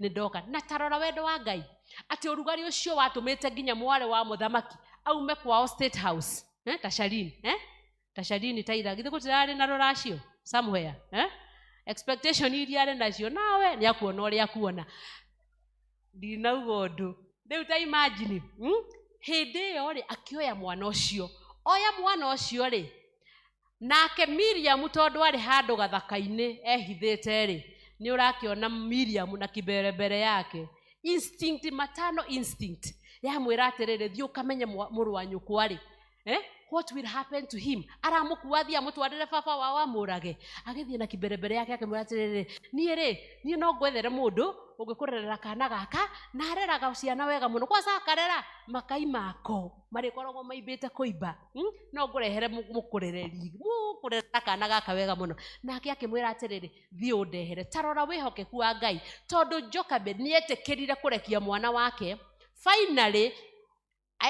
Nĩ ndoka. Na tarora wendo wa Ngai, atĩ ũrugarĩ ũcio watũmĩte nginya mwarĩ wa mũthamaki aume kwao State House, ta Sharini, ta Sharini taira githĩ gũtirarĩ na rũracio somewhere, Expectation iria arĩ nacio nawe nĩ akuona ũrĩa akuona. Ndinauga ũndũ rĩu, ta imagine, Hĩndĩ ĩyo rĩ, akĩoya mwana ũcio, oya mwana ũcio rĩ, nake Miriam tondũ arĩ handũ gathaka-inĩ ehithĩte rĩ, nĩ ũrakĩona Miriam na kiberebere yake, instinct, maternal instinct yamwĩra atĩrĩrĩ, thiĩ ũkamenye mũrũ wa nyũkwa rĩ, What will happen to him? Aramũkua thiĩ amũtwarĩre baba wao amũrage. Agĩthiĩ na kiberebere yake, akĩmwĩra atĩrĩrĩ, niĩ rĩ, niĩ no ngwethere mũndũ ũngĩkũrerera kana gaka, na areraga ciana wega mũno, kwanza akarera makai mako marĩkoragwo maimbĩte kũimba, No ngũrehere mũkũrereri mũkũrerera kana gaka wega mũno. Nake akĩmwĩra atĩrĩrĩ, thiĩ ũndehere. Tarora wĩhokeku wa Ngai, tondũ Jochebed nĩ etĩkĩrire kũrekia mwana wake. Finally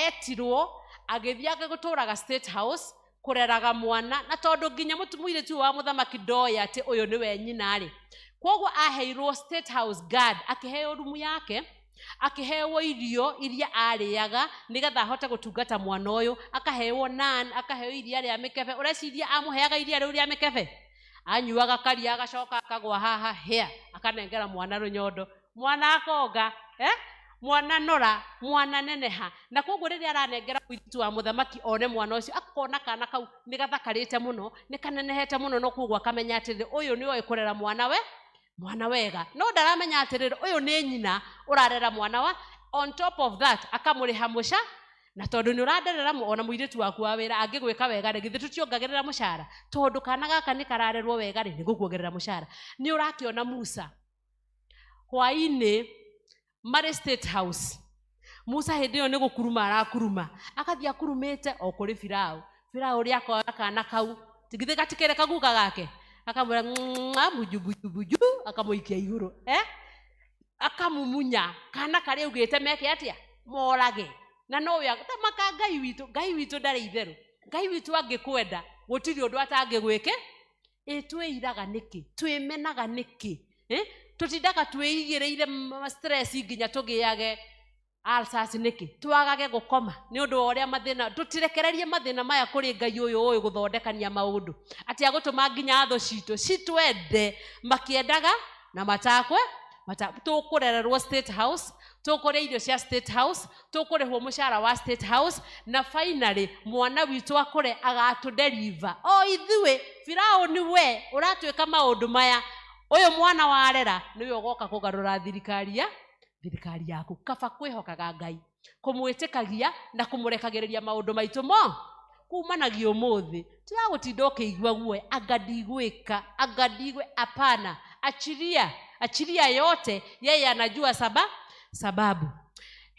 etirwo, agĩthiĩ agĩgũtũraga State House kũreraga mwana, na tondũ nginya mũirĩtu ũyũ wa mũthamaki ndoĩ atĩ ũyũ nĩwe nyina rĩ, koguo aheirwo State House guard, akĩheo rumu yake, akĩheo irio iria arĩaga nĩgetha ahote gũtungata mwana ũyũ, akaheo nan, akaheo iria rĩa mĩkebe. Ũreciria amũheaga iria rĩu rĩa mĩkebe anyuaga karia, agacoka akagwa haha hĩa, akanengera mwana rũnyondo, mwana akonga, Mwana nora, mwana neneha. Na koguo rĩrĩa aranengera mũirĩtu wa mũthamaki one mwana ũcio, akona kana kau nĩ gathakarĩte mũno, nĩ kanenehete mũno, no koguo akamenya atĩrĩrĩ, ũyũ nĩ oĩ kũrera mwana we, mwana wega, no ndaramenya atĩrĩrĩ, ũyũ nĩ nyina ũrarera mwana wa. On top of that, akamũrĩha mũca, na tondũ nĩ ũranderera ona mũirĩtu waku wa wĩra angĩgwĩka wega rĩ, githĩ tũtiongagĩrĩra mũcara? Tondũ kana gaka nĩ kararerwo wega rĩ, nĩ gũkuongerera mũcara. Nĩ ũrakĩona Musa hwainĩ marĩ State House. Musa hĩndĩ ĩyo nĩ gũkuruma arakuruma, akathiĩ akurumĩte o kũrĩ Firaũ. Firaũ ũrĩa akoya kana kau, githĩ gatikĩrĩ kaguka gake, akamwĩra bujubujubuju, akamũikia igũrũ, Akamumunya kana karĩa augĩte meke atĩa, morage. Na nowe tamaka Ngai witũ. Ngai witũ ndarĩ itherũ. Ngai witũ angĩkwenda gũtirĩ ũndũ atangĩgwĩke. Ĩ twĩiraga nĩkĩ? Twĩmenaga nĩkĩ? Tũtindaga twĩigĩrĩire stress nginya tũgĩage ulcers nĩkĩ? Twagage gũkoma nĩ ũndũ wa ũrĩa mathĩna. Tũtirekererie mathĩna maya kũrĩ Ngai ũyũ ũĩ gũthondekania maũndũ, atĩ agũtũma nginya thũ citũ citwende makĩendaga na matakwe mata. Tũkũrererwo State House, tũkũrĩa irio cia State House, tũkũrĩhwo mũcara wa State House, na finally mwana witũ akũre agatũdeliver o ithuĩ. Firaũni, we ũratwĩka maũndũ maya, ũyũ mwana warera nĩwe ũgoka kũgarũra thirikari ya thirikari yaku. Kaba kwĩhokaga Ngai, kũmwĩtĩkagia na kũmũrekagĩrĩria maũndũ maitũ mo kumanagia ũmũthĩ. Tiga gũtinda ũkĩigua guoya, anga ndigwĩka, anga ndigwe. Hapana, achilia, achilia yote, yeye anajua sababu.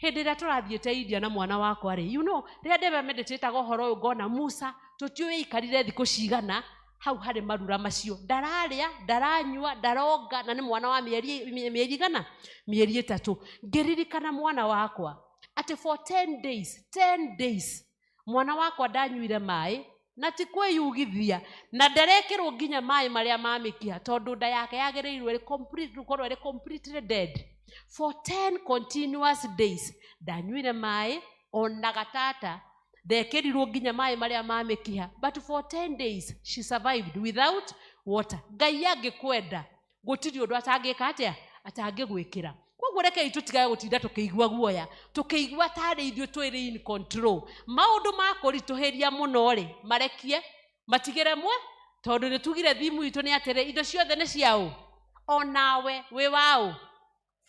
Hĩndĩ ĩrĩa tũrathiĩte India na mwana wakwa rĩ, rĩrĩa ndebe meditateaga ũhoro ũyũ, ngona Musa tũtiũĩ aikarire thikũ cigana hau harĩ marura macio, ndararĩa, ndaranyua, ndaronga, na nĩ mwana wa mĩeri igana, mĩeri 3. Ngĩririkana mwana wakwa atĩ for 10 days, 10 days mwana wakwa ndanyuire maĩ, na ti kwĩyugithia, na ndarekĩrwo nginya maĩ marĩa ma mĩkiha, tondũ nda yake yagĩrĩirwo ĩrĩ complete, gũkorwo ĩrĩ completely dead. For 10 continuous days ndanyuire maĩ, ona gatata ndekĩrirwo nginya maĩ marĩa ma mĩkiha, but for 10 days she survived without water. Ngai angĩkwenda gũtirĩ ũndũ atangĩka atĩa, atangĩgwĩkĩra. Koguo rekei tũtigage gũtinda tũkĩigua guoya, tũkĩigua tarĩ ithuĩ twĩrĩ in control. Maũndũ ma kũritũhĩria mũno rĩ, marekie, matigĩre mwe, tondũ nĩ tugire thimu itũ nĩ atĩrĩ, indo ciothe nĩ ciaũ, onawe wĩ waũ.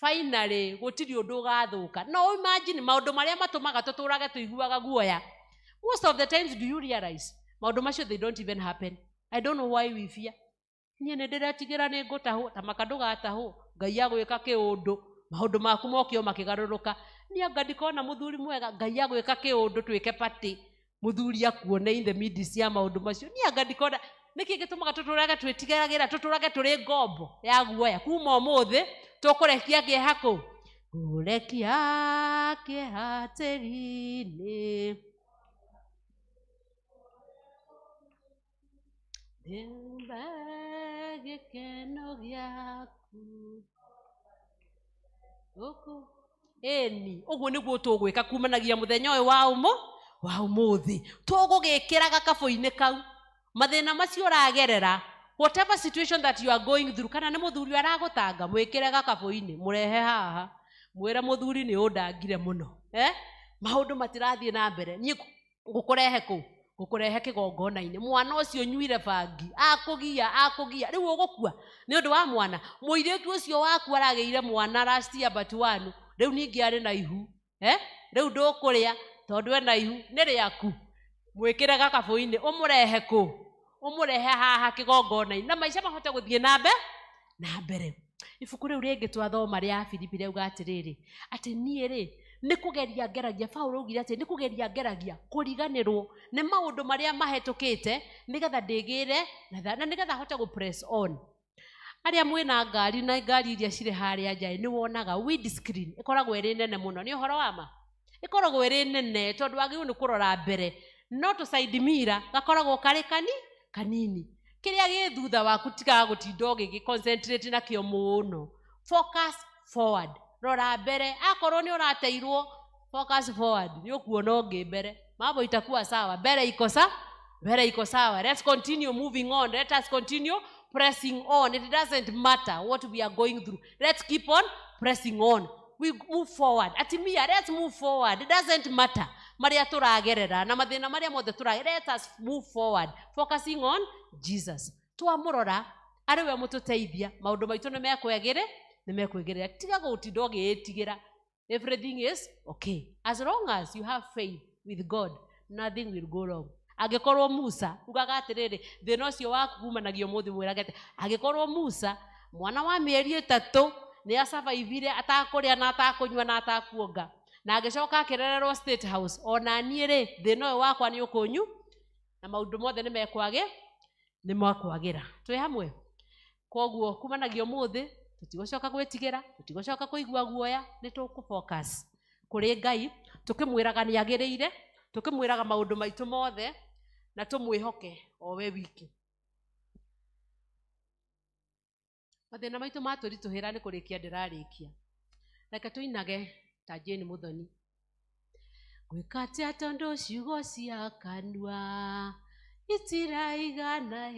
Finally gũtirĩ ũndũ ũgathũka. No imagine maũndũ marĩa matũmaga tũtũrage tũiguaga guoya, most of the times, do you realize maũndũ macio, they don't even happen? I don't know why we fear. Niĩ nĩ ndĩretigĩra nĩ ngũtahwo. Ta maka ndũgatahwo. Ngai agwĩka kĩũndũ, maũndũ maku moke o makĩgarũrũka. Niĩ anga ndikona mũthuri mwega. Ngai agwĩka kĩũndũ, twĩke party, mũthuri akuone in the midst ya maũndũ macio. Niĩ anga ndikona. Nĩkĩ gĩtũmaga tũtũrage twĩtigagĩra, tũtũrage tũrĩ ngombo ya guoya? Kuma ũmũthĩ tũkũrekia kĩeha kũ, ngũrekia kĩeha tĩri-inĩ. Ndĩmbe gĩkeno gĩaku. Gũkũ ĩni ũguo nĩguo tũgwĩka kumanagia mũthenya ũyũ wa wa ũmũthĩ. Tũgũgĩkĩra gakabũ-inĩ kau mathĩna macio ũragerera, whatever situation that you are going through, kana nĩ mũthuri aragũtanga, mwĩkĩre gakabũ-inĩ, mũrehe haha, mwĩre mũthuri nĩ ũndangire mũno, maũndũ matirathiĩ na mbere, niĩ ngũkũrehe kũ? Ngũkũrehe kĩgongona-inĩ. Mwana ũcio nyuire bangi, akũgia akũgia, rĩu ũgũkua nĩ ũndũ wa mwana. Mũirĩtu ũcio waku aragĩire mwana last year but one, rĩu ningĩ arĩ na ihu, rĩu ndũkũrĩa tondũ ena ihu, nĩ rĩaku. Mwĩkĩre gakabũ-inĩ, ũmũrehe kũ? Ũmũrehe haha kĩgongona-inĩ, na maica mahote gũthiĩ na na mbere. Ibuku rĩu rĩngĩ twathoma rĩa Filipi rĩauga atĩrĩrĩ, atĩ niĩ rĩ nĩ kũgeria ngeragia, Paũlũ augire atĩ nĩ kũgeria ngeragia kũriganĩrwo nĩ maũndũ marĩa mahetũkĩte nĩgetha ndĩgĩre na nĩgetha hote gũ press on. Arĩa mwĩna ngari na ngari iria cirĩ harĩa nja nĩ wonaga windscreen ĩkoragwo ĩrĩ nene mũno, nĩ ũhoro wa ma? Ĩkoragwo ĩrĩ nene tondũ wagĩrĩirwo nĩ kũrora mbere, no tũ side mirror gakoragwo karĩ kanini. Kĩrĩa gĩ thutha waku tigaga gũtinda ũgĩgĩ concentrate nakĩo mũno. Focus forward, rora mbere. Akorwo nĩ ũrateirwo, focus forward, nĩ ũkuona ũngĩ mbere. Mambo itakuwa sawa, mbere iko sawa, mbere iko sawa. Let's continue moving on, let us continue pressing on. It doesn't matter what we are going through, let's keep on pressing on. We move forward. Atimia, let's move forward. It doesn't matter maria tũragerera na mathĩna marĩa mothe tũragerera, let us move forward focusing on Jesus. Twamũrora arĩ we mũtũteithia, maũndũ maitũ nĩ mekwagĩrĩra, nĩ mekwĩgĩrĩra. Tiga gũtinda ũgĩĩtigĩra, everything is okay as long as you have faith with God, nothing will go wrong. Angĩkorwo Musa ugaga atĩrĩrĩ, thĩna ũcio waku kumanagia ũmũthĩ, mwĩrage atĩ angĩkorwo Musa mwana wa mĩeri 3 nĩ asurvivire atakũrĩa na atakũnyua na atakuonga, na agĩcoka akĩrererwo State House, ona niĩ rĩ thĩna ũyũ wakwa nĩ ũkũnyu na maũndũ mothe nĩ mekwagĩra. Twĩ hamwe? Koguo kumanagia ũmũthĩ tũtigũcoka gwĩtigĩra, tũtigũcoka kũigua guoya, nĩ tũkũ focus kũrĩ Ngai, tũkĩmwĩraga nĩ agĩrĩire, tũkĩmwĩraga maũndũ maitũ mothe, na tũmwĩhoke o we wiki. Mathĩna maitũ matũritũhĩra nĩ kũrĩkia ndĩrarĩkia. Reke tũinage ta Jane Muthoni. Gwĩka atĩa tondũ ciugo cia kanua itiraigana,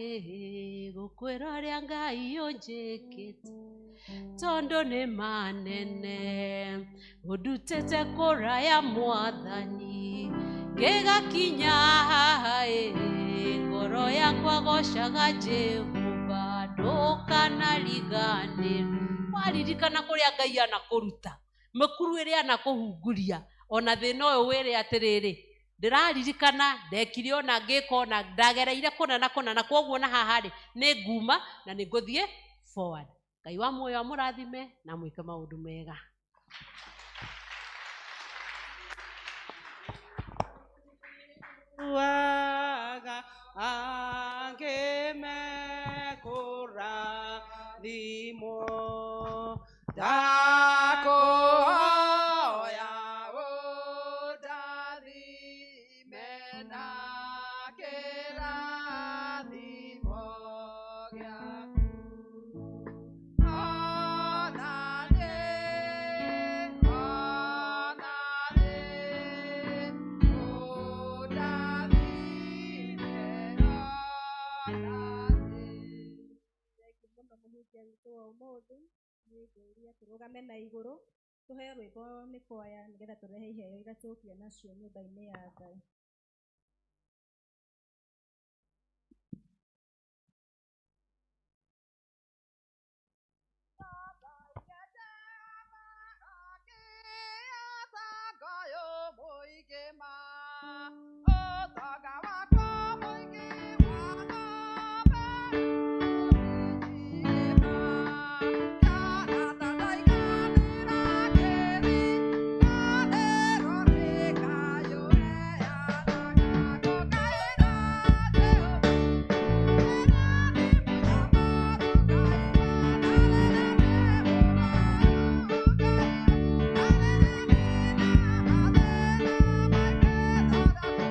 gũkwĩra ũrĩa Ngai ũnjĩkĩte, tondũ nĩ manene, ũndutĩte kũraya Mwathani, ngĩgakinya haha, ngoro yakwa gocaga Jehova, ndũkanariganĩrwo. Waririkana kũrĩa Ngai anakũruta, mĩkuru ĩrĩa anakũhunguria, ona thĩna ũyũ wĩre atĩrĩrĩ, ndĩraririkana ndekire ona ngĩka ona ndagereire kũna na kũna, na kwoguo na haha rĩ nĩ nguma na nĩ ngũthiĩ forward. Ngai wa muoyo amũrathime na mwĩke maũndũ mega. Waga angĩmekũrathimwo, ndakũhoya ũndathime na kĩrathimo gĩaku. Ona niĩ, ona niĩ, ũndathime ona niĩ. Thengiũ mũno mũhunjia witũ wa ũmũthĩ. Nĩ ngũria tũrũgame na igũrũ tũheo rwĩmbo nĩ kwaya nĩgetha tũrehe iheo iria tũkire nacio nyũmba-inĩ ya Ngai. Thank you.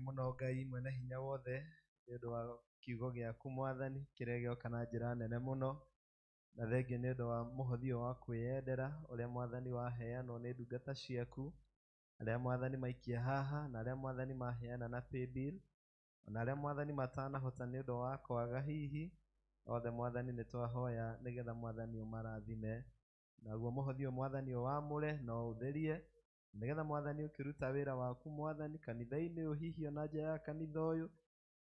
Mũno Ngai mwene hinya wothe nĩ ũndũ wa kiugo gĩaku, Mwathani, kĩrĩa gĩoka na njĩra nene mũno, na thengiũ nĩ ũndũ wa mũhothi ũyũ wa kwĩyendera ũrĩa, Mwathani, waheanwo nĩ ndungata ciaku, arĩa, Mwathani, maikia haha, na arĩa, Mwathani, maheana na paybill, ona arĩa, Mwathani, matanahota nĩ ũndũ wa kwaga hihi, othe, Mwathani, nĩ twahoya nĩgetha, Mwathani, ũmarathime. Naguo mũhothi ũyũ, Mwathani, ũwamũre na ũũtherie, nĩgetha, Mwathani, ũkĩruta wĩra waku, Mwathani, kanitha-inĩ ũyũ, hihi ona nja ya kanitha ũyũ,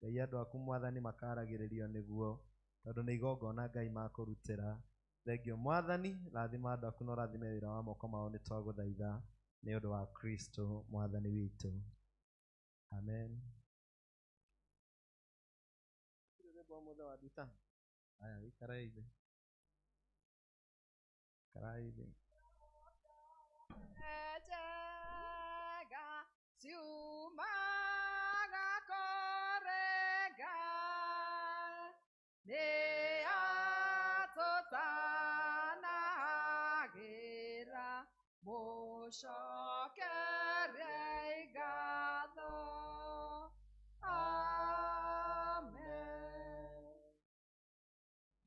Ngai, andũ aku, Mwathani, makaragĩrĩrio nĩguo, tondũ nĩ igongona Ngai makũrutĩra. Thengiũ, Mwathani, rathima andũ aku na ũrathime wĩra wa moko mao. Nĩ twagũthaitha nĩ ũndũ wa Kristo Mwathani witũ, amen. Rwĩmbo ũmũthĩ wa nduta aya, wĩikarai thĩ, ikarai thĩ. Njega ciumaga kũrĩ Ngai, nĩ atũtanagĩra, mũcokerie ngatho. Amen.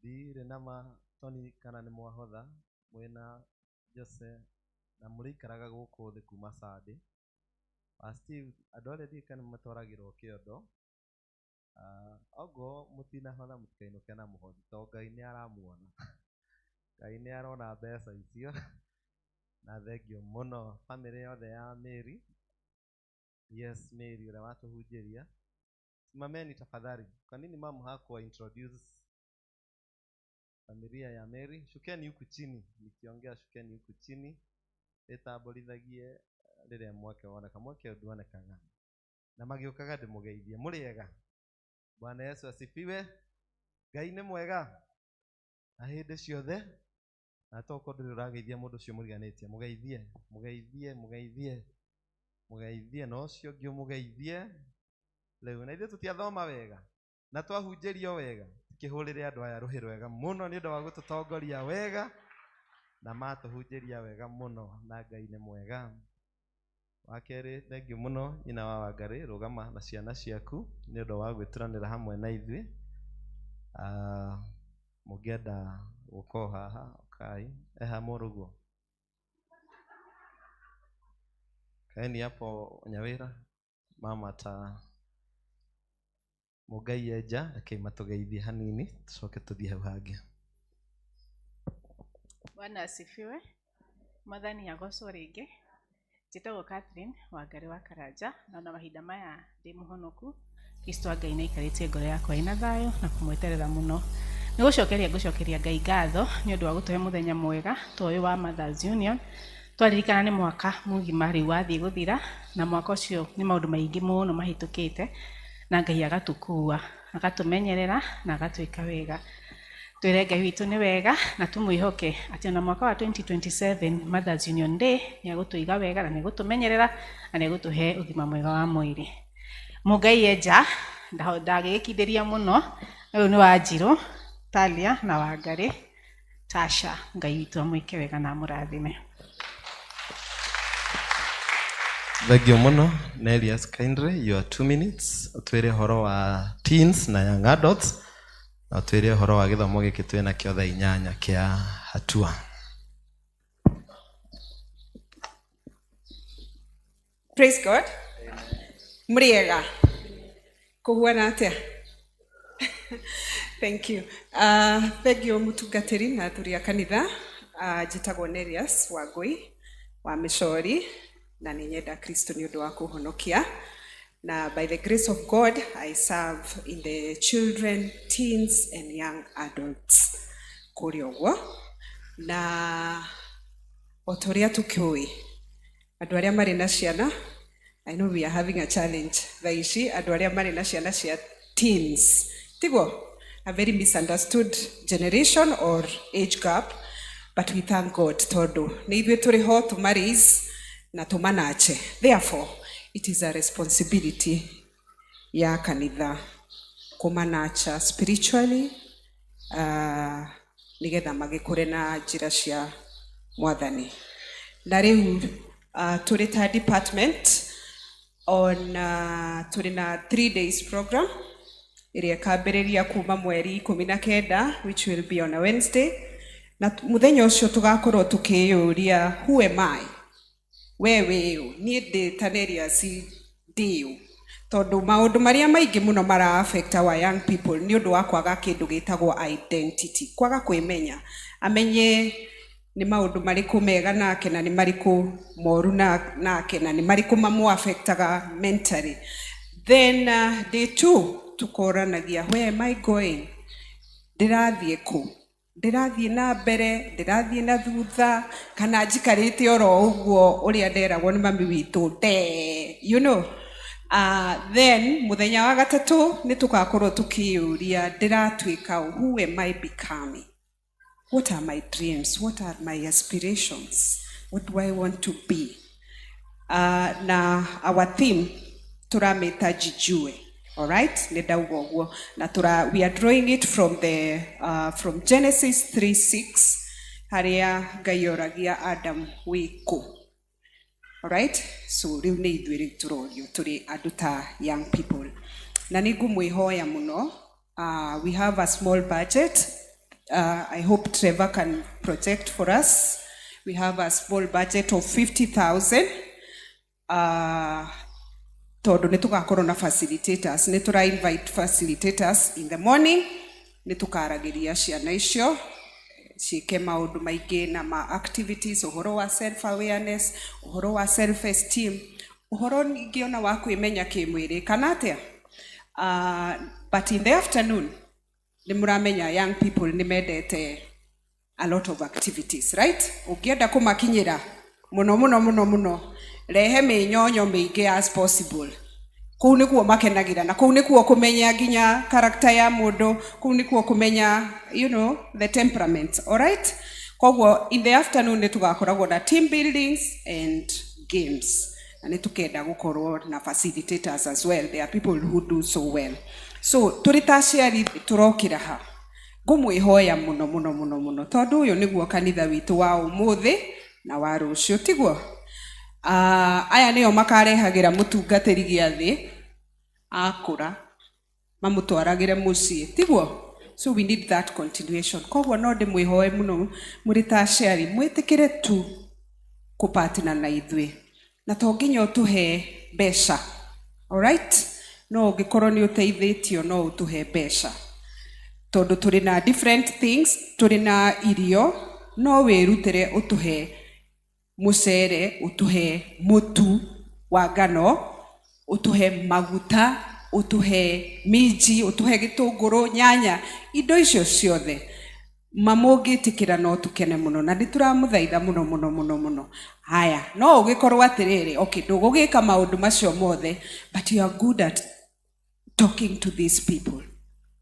Ndirĩ na ma, Toni, kana nĩ mwahotha mwĩna Jose na mũrĩikaraga gũkũ thĩ kuma Sunday wa Steve. Andũ arĩa ndiũĩ kana matwaragĩrwo kĩondo. Okorwo mũtinahotha, mũtikainũke na mũhothi, tondũ Ngai nĩ aramuona, Ngai nĩ arona mbeca icio. Na thengiũ mũno bamĩrĩ yothe ya Mary. Yes, Mary ũrĩa watũhunjĩria. Simameni tafadhali. Kwa nini mama hakuwa introduce familia ya Mary? Shukeni huku chini, nikiongea shukeni huku chini, ĩtambũrithagie rĩrĩa mweke woneka. Mweke ndwonekaga na magĩũkaga ndĩmũgeithie. Mũrĩega? Bwana Yesu asifiwe. Ngai nĩ mwega na hĩndĩ ciothe. Na tokorwo ndũrĩ ũrageithia mũndũ ũcio mũriganĩtie, mũgeithie, mũgeithie, mũgeithie, mũgeithie, na ũcio ũngĩ ũmũgeithie. Rĩu na ithuĩ tũtiathoma wega na twahunjĩrio wega, tukĩhũrĩre andũ aya rũhĩ rwega mũno nĩ ũndũ wa gũtũtongoria wega na matũhunjĩria wega mũno, na Ngai nĩ mwega. Wa kerĩ, thengiũ mũno nyina wa Wangarĩ, rũgama na ciana ciaku, nĩ ũndũ wa gwĩturanĩra hamwe na ithuĩ. Mũngĩenda gũka o haha, ũkai eha mũrũguo kaeni hapo Nyawĩra. Mama ta mũngai enja, rekei matũgeithie hanini, tũcoke tũthiĩ hau hangĩ. Bwana asifiwe. Mwathani agocwo rĩngĩ. Njĩtagwo Catherine Wangari wa Karanja, na ona mahinda maya ndĩ mũhonoku. Kristo wa Ngai nĩ aikarĩtie ngoro yakwa ĩna thayũ na kũmweterera mũno. Nĩ gũcokeria ngũcokeria Ngai ngatho nĩ ũndũ wa gũtũhe mũthenya mwega ta ũyũ wa Mothers Union. Twaririkana nĩ mwaka mũgima rĩu wathiĩ gũthira, na mwaka ũcio nĩ maũndũ maingĩ mũno mahĩtũkĩte, na Ngai agatũkua, agatũmenyerera na agatwĩka wega. Twĩre Ngai witũ nĩ wega na tũmwĩhoke atĩ ona mwaka wa 2027 Mothers Union Day nĩ agũtũiga wega na nĩ egũtũmenyerera na nĩ egũtũhe ũgima mwega wa mwĩrĩ. Mũngai enja ndagĩgĩkindĩria mũno. Ũyũ nĩ Wanjirũ Talia na Wangarĩ Tasha. Ngai witũ amwĩke wega na amũrathime. Thengiũ mũno. Nelius, kindly, your 2 minutes, ũtwĩre ũhoro wa teens na young adults, na ũtwĩre ũhoro wa gĩthomo gĩkĩ twĩ nakĩo thaa 8 kĩa hatua. Praise God. Mũrĩega? Kũhuana atĩa? Thank you. Thank you mũtungatĩri na athuri a kanitha. Njĩtagwo Nerias Wangũi wa Mĩcori, na nĩ nyenda Kristo nĩ ũndũ wa kũhonokia. Na by the grace of God, I serve in the children, teens and young adults. Kũrĩa ũguo. Na o ta ũrĩa tũkĩũĩ, andũ arĩa marĩ na ciana, I know we are having a challenge thaa ici, andũ arĩa marĩ na ciana cia teens, tiguo? A very misunderstood generation or age gap, but we thank God tondũ nĩ ithuĩ tũrĩ ho tũmaraise na tũmanache. Therefore, it is a responsibility ya kanitha kũmanacha spiritually, nĩgetha magĩkũre na njĩra cia Mwathani. Na rĩu tũrĩ ta department On tũrĩ na 3 days program ĩrĩa ĩkambĩrĩria kuma mweri 19, which will be on a Wednesday. Na mũthenya ũcio tũgakorwo tũkĩyũria, "Who am I?" We wĩũ? Niĩ ndĩ Tanerius, ndĩũ? Tondũ maũndũ marĩa maingĩ mũno mara affect our young people nĩ ũndũ wa kwaga kĩndũ gĩtagwo identity, kwaga kwĩmenya, amenye nĩ maũndũ marĩkũ mega nake na nĩ marĩkũ moru nake na nĩ marĩkũ mamũ affectaga mentally. Then day two tũkoranagia, "Where am I going?" Ndĩrathiĩ kũ? Ndĩrathiĩ na mbere, ndĩrathiĩ na thutha, kana njikarĩte oro ũguo ũrĩa nderagwo nĩ mami witũ nde. Then mũthenya wa gatatũ nĩ tũgakorwo tũkĩyũria, ndĩratuĩka ũ? Who am I becoming? What are my dreams? What are my aspirations? What do I want to be? Na our theme tũramĩta "Jijue". Alright, nĩ ndauga ũguo. Na tũra, we are drawing it from Genesis 3:6, harĩa Ngai oragia Adam, "Wĩ kũ?" Alright, so rĩu nĩ ithuĩ rĩu tũrorio tũrĩ andũ ta young people. Na nĩ ngũmwĩhoya mũno. We have a small budget. I hope Trevor can project for us. We have a small budget of 50,000. Tondũ nĩ tũgakorwo na facilitators, nĩ tũra invite facilitators in the morning, nĩ tũkaragĩria ciana icio ciĩke maũndũ maingĩ na ma activities, ũhoro wa self awareness, ũhoro wa self esteem, ũhoro ningĩ ona wa kwĩmenya kĩmwĩrĩ kana atĩa. But in the afternoon, nĩ mũramenya young people nĩ mendete a lot of activities, right? Ũngĩenda kũmakinyĩra mũno mũno mũno mũno, rehe mĩnyonyo mĩingĩ as possible. Kũu nĩkuo makenagĩra na kũu nĩkuo kũmenya nginya character ya mũndũ, kũu nĩkuo kũmenya the temperament. Alright, koguo in the afternoon nĩ tũgakoragwo na team buildings and games, na nĩ tũkenda gũkorwo na facilitators as well. There are people who do so well. So tũrĩ ta aciari tũrokĩra ha, ngũmwĩhoya mũno mũno mũno mũno, tondũ ũyũ nĩguo kanitha witũ wa ũmũthĩ na wa rũciũ, tiguo? Aya nĩo makarehagĩra mũtungatĩri gĩathĩ akũra, mamũtwaragĩre mũciĩ, tiguo? So we need that continuation. Koguo no ndĩmwĩhoe mũno mũrĩ ta aciari, mwĩtĩkĩre tu kũpartner na ithuĩ, na to nginya ũtũhe mbeca, alright? No ũngĩkorwo nĩ ũteithĩtio, no ũtũhe mbeca, tondũ tũrĩ na different things. Tũrĩ na irio, no wĩrutĩre ũtũhe mũcere, ũtũhe mũtu wa ngano, ũtũhe maguta, ũtũhe minji, ũtũhe gĩtũngũrũ, nyanya, indo icio ciothe ma mũngĩtĩkĩra, no tũkene mũno na nĩ tũramũthaitha mũno mũno mũno mũno. Haya, no ũgĩkorwo atĩrĩrĩ, okay, ndũgũgĩka maũndũ macio mothe, but you are good at talking to these people,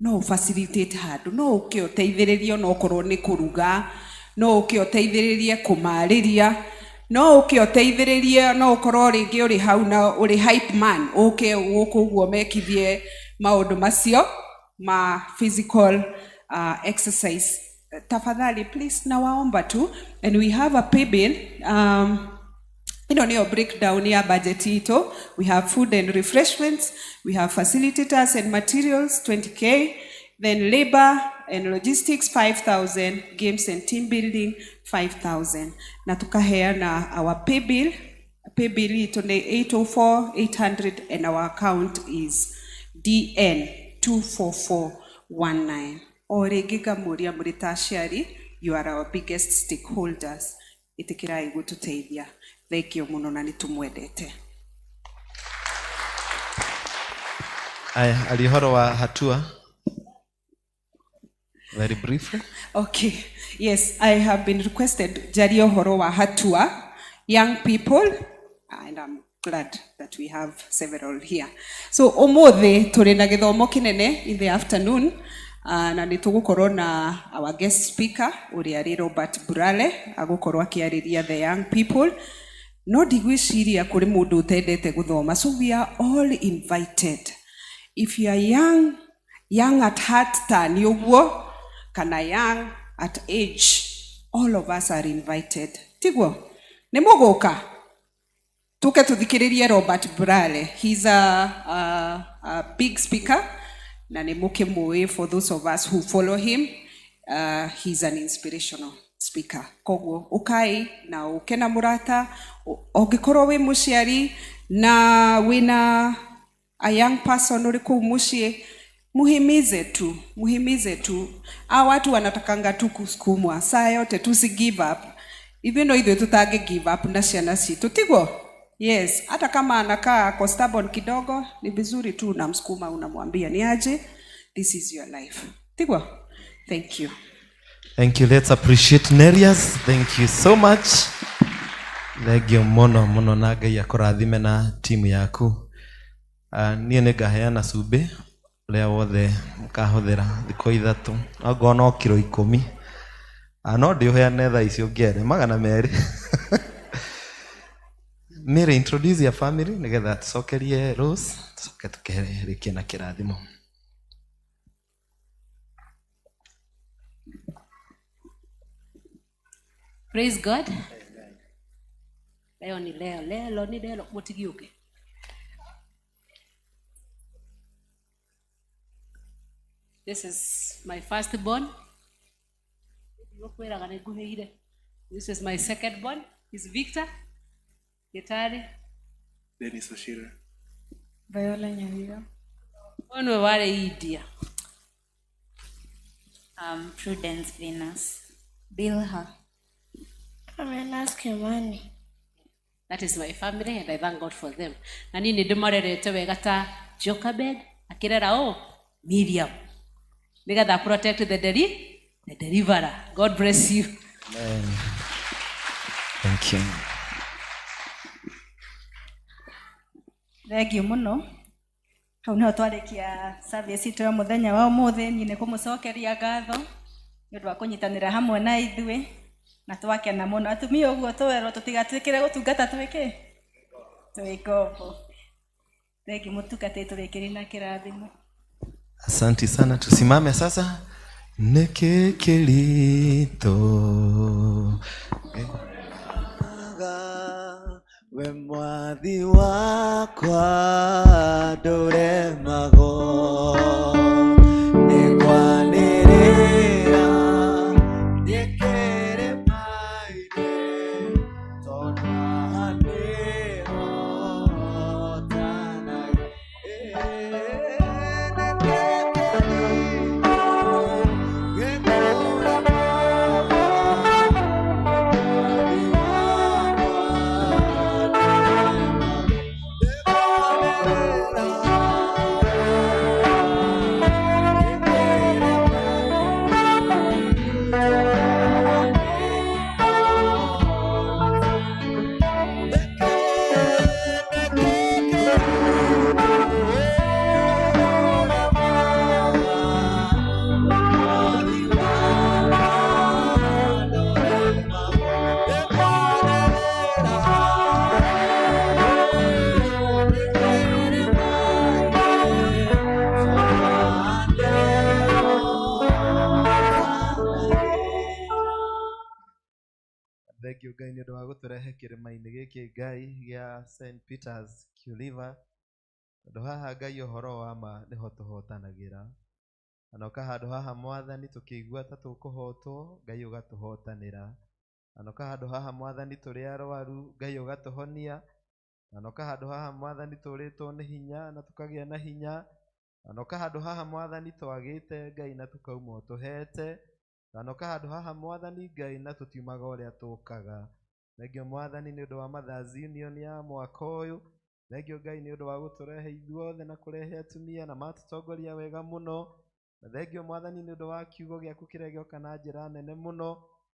no facilitate handũ, no ũke ũteithĩrĩrie, no ũkorwo nĩ kũruga, no ũke ũteithĩrĩrie kũmarĩria, no ũke ũteithĩrĩrie, no ũkorwo rĩngĩ ũrĩ hau na ũrĩ hype man, ũke gũkũ ũguo mekithie maũndũ macio ma physical exercise. Tafadhali, please, nawaomba tu. And we have a pay bill. Ĩno nĩyo breakdown ya budget itũ. We have food and refreshments, we have facilitators and materials 20K, then labor and logistics 5000, games and team building 5000, na tukaheana our pay bill. Pay bill itũ nĩ 804 800 and our account is DN 24419. O rĩngĩ ngamũria, mũrĩ ta aciari, you are our biggest stakeholders, ĩtĩkĩrai gũtũteithia. Thank you mũno na nĩ tũmwendete. Aya, ali ũhoro wa hatua very briefly. Okay, yes, I have been requested njarie ũhoro wa hatua young people, and I'm glad that we have several here. So ũmũthĩ tũrĩ na gĩthomo kĩnene in the afternoon, na nĩ tũgũkorwo na our guest speaker ũrĩa arĩ Robert Burale, agũkorwo akĩarĩria the young people. No ndigwĩciria kũrĩ mũndũ ũtendete gũthoma, so we are all invited. If you are young, young at heart ta nĩ ũguo, kana young at age, all of us are invited, tiguo? Nĩ mũgũka? Tuke tuthikiririe Robert Burale. He's a big speaker na nĩ mũkĩmũĩ, for those of us who follow him, he's an inspirational speaker. Koguo ukai na uke na mũrata, ũngĩkorwo wĩ mũciari na wĩna a young person ũrĩ kũu mũciĩ, muhimize tu, muhimize tu. Hawa watu wanatakanga tu kusukumwa saa yote, tusi give up. Ithuĩ no ithuĩ tũtangĩ give up na ciana citũ, tiguo? Yes, hata kama anakaa ako stubborn kidogo, ni vizuri tu unamsukuma, unamwambia ni aje, this is your life, tiguo? Thank you. Thank you. Let's appreciate Nerias. Thank you so much. Thengio mũno mũno na Ngai akũrathime na timu yaku. Niĩ nĩ ngaheana cumbĩ ũrĩa wothe mũkahũthĩra thikũ 3, ongorwo no kiro 10. No ndĩũheane thaa ici ũngĩende 200. Mary, introduce your family nĩgetha tũcokerie Rose, tũcoke tũkĩrĩkie na kĩrathimo. Praise God. Leo ni leo, leo ni leo, mutigiuke. This is my first born. This is my second born. He's Victor. Gitari. Dennis Oshira. Viola Nyawira. Ono wale India. Prudence Venus. Bilha. Pamela Kimani. That is my family and I thank God for them. Na nini ndimarerete wega ta Jochebed akirera o Miriam. Nigetha protect the deliverer. God bless you. Amen. Thank you. Thank you muno. Hau niho twarikia service itu ya muthenya wa umuthi. Ni kumucokeria ngatho ni undu wa kunyitanira hamwe na ithuĩ na twakena muno. Atumia uguo twerwo tutigatwikire gutungata twiki twi ngombo. Thank you mutungatĩri, tũrĩkĩrie na kĩrathimo. Asante sana. Tusimame sasa. Nĩkĩ kĩritũ we mwathi wakwa ndũremagwo nĩngwanĩrĩra ndĩkĩrĩma-inĩ tondũ haha nĩho hotanaga. Thank you Ngai nĩ ũndũ wa gũtũrehe kĩrĩma-inĩ gĩkĩ Ngai gĩa St Peter's Culiva, tondũ haha Ngai ũhoro wa ma nĩho tũhotanagĩra. Na noka handũ haha Mwathani tũkĩigua ta tũkũhotwo, Ngai ũgatũhotanĩra. Na noka handũ haha Mwathani tũrĩ arwaru, Ngai ũgatũhonia. Na noka handũ haha Mwathani tũrĩtwo nĩ hinya na tũkagĩa na hinya. Na noka handũ haha Mwathani twagĩte Ngai na tũkauma ũtũhete. Na noka handũ haha Mwathani Ngai na tũtiumaga ũrĩa tũkaga. Thengio Mwathani nĩ ũndũ wa Mothers Union ya mwaka ũyũ. Thengio Ngai nĩ ũndũ wa gũtũrehe ithuothe na kũrehe atumia na matũtongoria wega mũno. Na thengio Mwathani nĩ ũndũ wa kiugo gĩaku kĩrĩa gĩoka na njĩra nene mũno,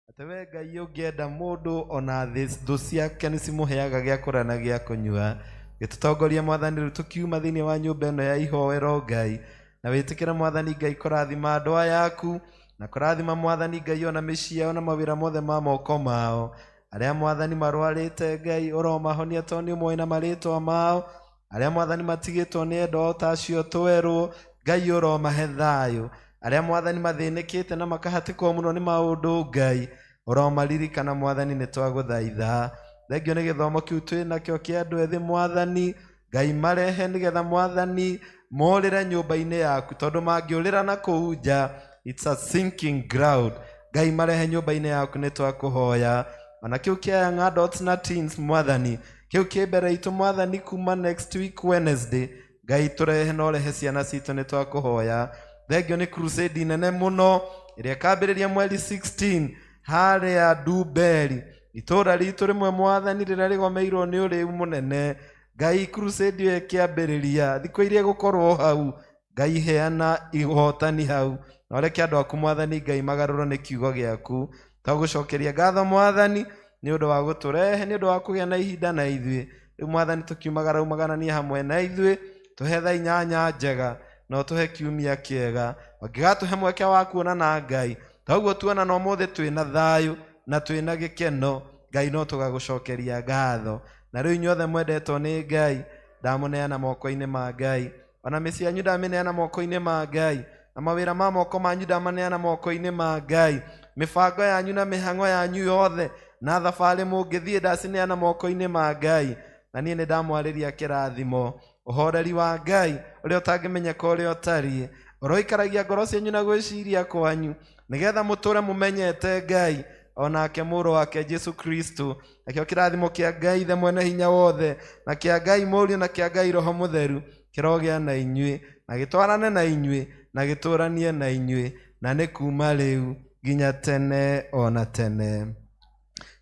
atĩ we Ngai ũngĩenda mũndũ ona thũ ciake nĩ cimũheaga gĩa kũrĩa na gĩa kũnyua. Gĩtũtongoria Mwathani rĩu tũkiuma thĩinĩ wa nyũmba ĩno ya ihoero Ngai, na wĩtĩkĩre Mwathani Ngai kũrathima andũ aya aku, na kũrathima Mwathani Ngai ona mĩciĩ yao na mawĩra mothe ma moko mao. Arĩa Mwathani marwarĩte Ngai ũromahonia tondũ nĩ ũmoĩ na marĩtwa mao. Arĩa Mwathani matigĩtwo nĩ endwa o ta acio twerwo, Ngai ũromahe thayũ. Arĩa Mwathani mathĩnĩkĩte na makahatĩkwo mũno nĩ maũndũ Ngai ũromaririkana Mwathani nĩ twagũthaitha. Thengio nĩ gĩthomo kĩu twĩ nakĩo kĩa andũ ethĩ mwathani. Ngai marehe nĩgetha mwathani morĩre nyũmba-inĩ yaku, tondũ mangĩũrĩra na kũu nja it's a sinking ground. Ngai marehe nyũmba-inĩ yaku, nĩ twakũhoya. Ona kĩu kĩa young adults na teens mwathani, kĩu kĩ mbere itũ mwathani kuma next week Wednesday, Ngai tũrehe na ũrehe ciana citũ, nĩ twakũhoya. Thengio nĩ crusade nene mũno ĩrĩa ĩkambĩrĩria mweri 16 harĩa Ndumberi, itũũra ritũ rĩmwe mwathani rĩrĩa rĩgomeirwo nĩ ũrĩu mũnene. Ngai crusade ĩyo ĩkĩambĩrĩria thikũ iria ĩgũkorwo hau, Ngai heana ihotani hau, na ũreke andũ aku mwathani Ngai magarũrwo nĩ kiugo gĩaku. Twagũcokeria ngatho mwathani nĩ ũndũ wa gũtũrehe, nĩ ũndũ wa kũgĩa na ihinda na ithuĩ. Rĩu mwathani tũkiumagara umagananie hamwe na ithuĩ, tũhe thaa inyanya njega na ũtũhe kiumia kĩega. Ũngĩgatũhe mweke wa kuonana Ngai ta ũguo tuonana ũmũthĩ twĩna thayũ na twĩna gĩkeno, Ngai no tũgagũcokeria ngatho. Na rĩu inyuothe mwendetwo nĩ Ngai, ndamũneana moko-inĩ ma Ngai, ona mĩciĩ yanyu ndamĩneana moko-inĩ ma Ngai, na mawĩra ma moko manyu ndamaneana moko-inĩ ma Ngai, mĩbango yanyu na mĩhang'o yanyu yothe na thabarĩ mũngĩthiĩ ndacineana moko-inĩ ma Ngai. Na niĩ nĩ ndamwarĩria kĩrathimo, ũhoreri wa Ngai ũrĩa ũtangĩmenyeka ũrĩa ũtariĩ, ũroikaragia ngoro cianyu na gwĩciria kwanyu, nĩgetha mũtũre mũmenyete Ngai onake mũrũ wake Jesu Kristo. Nakĩo kĩrathimo kĩa Ngai Ithe mwene hinya wothe, na kĩa Ngai Mũriũ, na kĩa Ngai Roho Mũtheru kĩrogĩa na inyuĩ, na gĩtwarane na inyuĩ, na gĩtũranie na inyuĩ, na nĩ kuma rĩu nginya tene ona tene.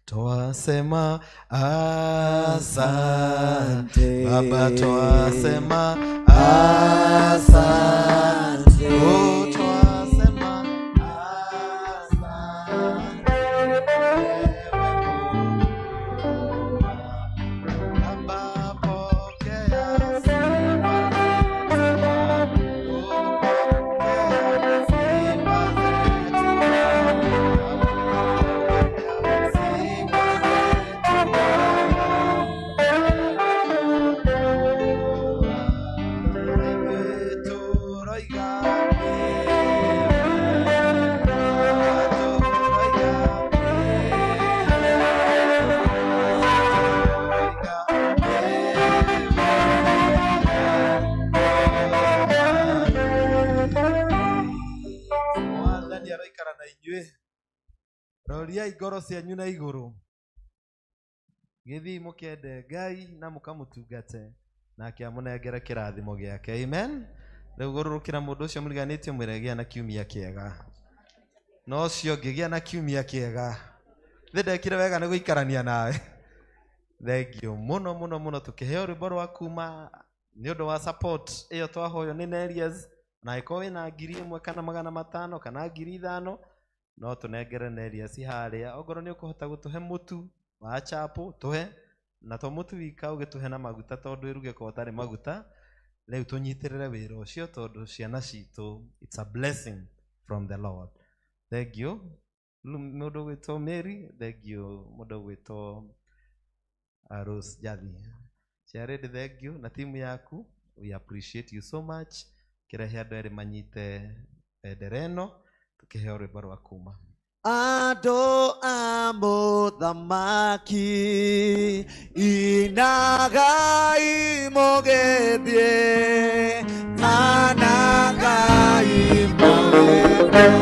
Twasema asante Baba, twasema asante, oh, twasema asante ewe Mungu. Baba, pokea sifa zetu, oh, pokea sifa zetu, pokea sifa zetu. Tũroiga mwathani aroikara na inyuĩ. Roriai ngoro cianyu na igũrũ, gĩthiĩ mũkende Ngai na mũkamũtungate, nake amũnengere kĩrathimo gĩake. Amen. Rĩu gũrũrũkĩra mũndũ ũcio mũriganĩtie, mwĩre gĩa na kiumia kĩega, na ũcio ũngĩ gĩa na kiumia kĩega. Thĩ ndekire wega nĩ gũikarania nawe. Thengio mũno mũno mũno. Tũkĩheo rwĩmbo rwa kuma nĩ ũndũ wa support ĩyo twahoywo nĩ Nerias, na angĩkorwo wĩna 1000 kana 500 kana 5000, no tũnengere Nerias harĩa. Ongorwo nĩ ũkũhota gũtũhe mũtu wa chapo, tũhe, na to mũtu wika, ũgĩtũhe na maguta, tondũ ĩruge kwa ũtarĩ maguta. Rĩu tũnyitĩrĩre wĩra ũcio, tondũ ciana citũ, it's a blessing from the Lord. Thank you mũndũ ũgwĩtwo Mary, thank you mũndũ ũgwĩtwo Rose Jathi Jared, thank you na timu yaku, we appreciate you so much. Kĩrehe andũ erĩ manyite bendera ĩno, tũkĩheo rwĩmbo rwa kuma. Andũ a mũthamaki, inagai mũgĩthiĩ, anagai mũgĩthiĩ.